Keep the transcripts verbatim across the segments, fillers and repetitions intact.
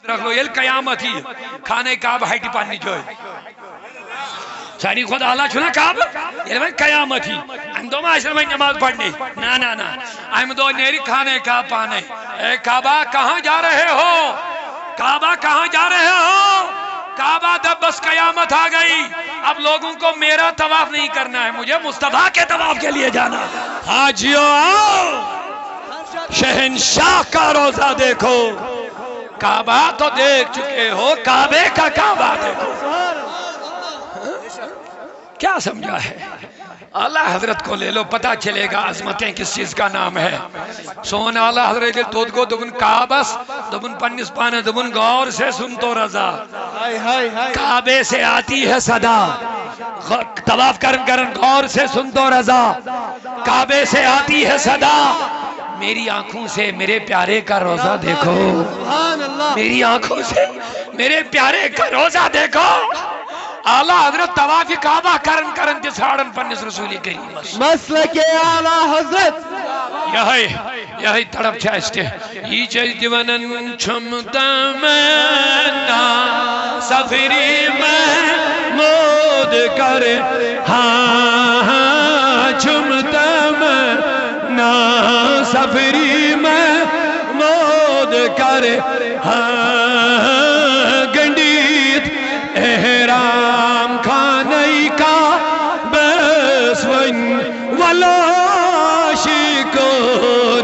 رکھ لو، ییٚلہِ قیامت یی، خانہ کعبہ ہٹہِ پننہِ جایہِ۔ ساروی کھۄتہٕ اعلیٰ چھُنہ کعبہ، ییٚلہِ وۄنۍ قیامت یی، امہِ دۄہ ما آسن وۄنۍ نماز پرنہِ؟ نہ، نہ، نہ۔ امہِ دۄہ نیرِ خانہ کعبہ پانے۔ اے کعبہ، کہاں جا رہے ہو؟ کعبہ، کہاں جا رہے ہو؟ کعبہ دپ، بس قیامت آ گئی، اب لوگوں کو میرا طواف نہیں کرنا ہے، مجھے مصطفیٰ کے طواف کے لیے جانا ہے۔ حاجیو آؤ، شہنشاہ کا روضہ دیکھو۔ کعبہ تو دیکھ چکے ہو، کعبے کا کعبہ دیکھو۔ کیا سمجھا ہے؟ اعلیٰ حضرت کو لے لو، پتہ چلے گا عظمتیں کس چیز کا نام ہے۔ سون اعلیٰ حضرت ییٚلہِ توٚت گوٚو، دوٚپُن کعبس، دوٚپُن پننِس پانس، دوٚپُن غور سے سن تو رضا، ہائے، ہائے، ہائے۔ کعبے سے آتی ہے صدا۔ غ-، طواف کرن کرن غور سے سن تو رضا، کعبے سے آتی ہے صدا، میری آنکھوں سے میرے پیارے کا روضہ دیکھو، سبحان اللہ۔ میری آنکھوں سے میرے پیارے کا روضہ دیکھو۔ اعلیٰ حضرت طواف کعبہ کرن کرن تہِ ژھانڈن پننِس رسول کریمس۔ مسلک اعلیٰ حضرت۔ یہے، یہے تڑپ چھِ اسہِ تہِ۔ یہِ چھِ أسۍ تہِ ونان، چھُم تمنا سفری محمود کر، ہاں، ہاں، چھُم تمنا سفری محمود کر، ہاں، گنڈیت احرام خانہ کعبس ونۍ، ولو عاشقو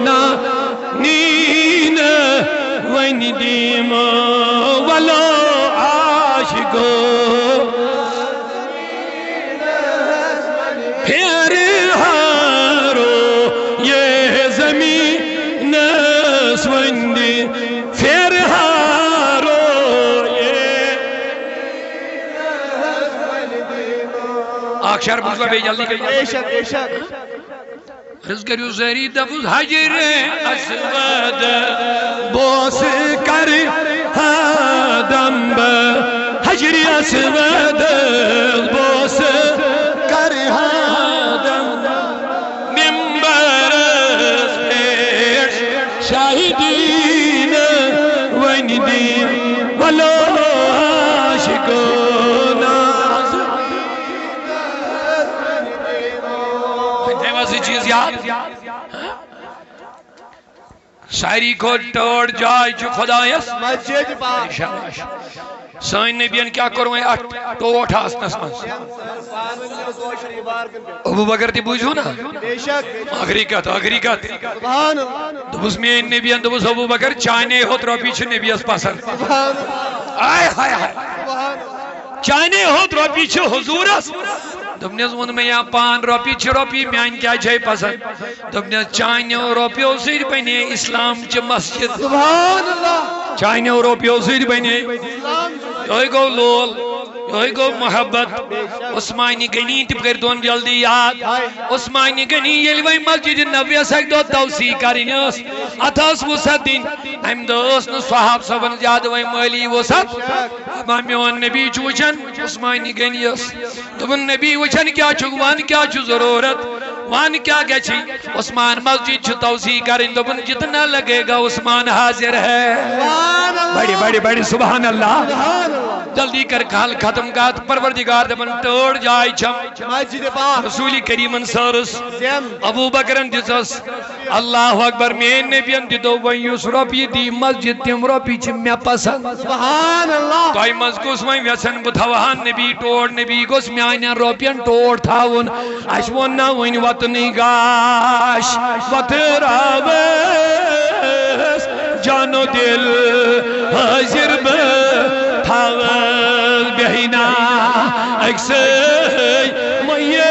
نا نین ونۍ دیمو، ولو عاشقو۔ پھر ہارو یہ زمین سوندی، پھر ہارو یہ۔ اکھ شعر بوٗزوا بیٚیہِ جلدی کٔرِو۔ بے شک، بے شک۔ عرض کٔرِو سٲری، دَپُس حجر اسود بوس کر ہا دمب، حجر اسود بوس کر ہا دمب، ممبرس پیٹھ شاہدین ونۍ دی، ولو عاشقو نا۔ تھٲیوا سُہ چیٖز یاد؟ ساروی کھۄتہٕ ٹٲٹھ جاے چھِ خۄدایس۔ مسجد پاک۔ شاباش۔ سٲنۍ نبین کیٛاہ کوٚر وۄنۍ اتھ ٹوٹھ آسنس منٛز؟ ابو بکر تہِ بوٗزِو نا۔ بے شک۔ ٲخری کتھ، ٲخری کتھ۔ سبحان اللہ۔ دوٚپُس میٛٲنۍ نبین، دوٚپُس ابو بکر، چانے ہوت رۄپیہِ چھِ نبیس پسند۔ سبحان اللہ۔ آے ہاے ہاے۔ سبحان اللہ۔ چانے ہوت رۄپیہِ چھِ حضوٗرس۔ دوٚپنس ووٚن مےٚ یا پان رۄپیہِ چھِ رۄپیہِ، میٛانہِ کیٛازِ چھے پسند؟ دوٚپنس چانیو رۄپیو سۭتۍ بنے اسلام چہِ مسجد۔ سبحان اللہ۔ چانیو رۄپیو سۭتۍ بنے۔ اسلام چہِ۔ یہوے گوٚو لول، یہوے گوٚو محبت۔ عثمانِ غنی تہِ کٔرۍ تون جلدی یاد۔ عثمانِ غنی ییٚلہِ وۄنۍ مسجد نبویس اکہِ دۄہ توسیع کرٕنۍ ٲس، اتھ ٲس وسعت دِنۍ۔ امہِ دۄہ ٲس نہٕ صحاب صٲبن زیادٕ وۄنۍ مٲلی وسعت۔ اما میون نبی چھُ وٕچھان عثمانِ غنیس۔ دوٚپُن، نبی وٕچھن کیٛاہ چھُکھ، وَن کیٛاہ چھُ ضروٗرت، وَن کیٛاہ گژھِ؟ عثمان مسجد چھُ توسیع کرٕنۍ۔ دوٚپُن، جتنا لگے گا عثمان حاضر ہے۔ سبحان اللہ۔ بڑی، بڑی، بڑی، سبحان اللہ۔ سبحان اللہ۔ جلدی کر کال ختم کتھ، پروردگار دپان ٹٲٹھ جاے چھم۔ مسجد پاک۔ رسول کریمن سٲرٕس۔ زین۔ ابو بکرن دِژس۔ اللہ اکبر، میٲنۍ نبین تہِ دوٚپ، وۄنۍ یُس رۄپیہِ دی مسجد، تِم رۄپیہِ چھِ مےٚ پسند۔ سبحان اللہ۔ تۄہہِ منٛز کُس وۄنۍ یژھان بہٕ تھاوہا نبی ٹوٹھ؟ نبی گوٚژھ میانٮ۪ن رۄپین ٹوٹھ تھاوُن۔ اسہِ ووٚن نہ وُنہِ وطنٕے گاش، وتراوس جانو دل حٲضِر بہٕ تھاوس بیہنا أکسٕے میت۔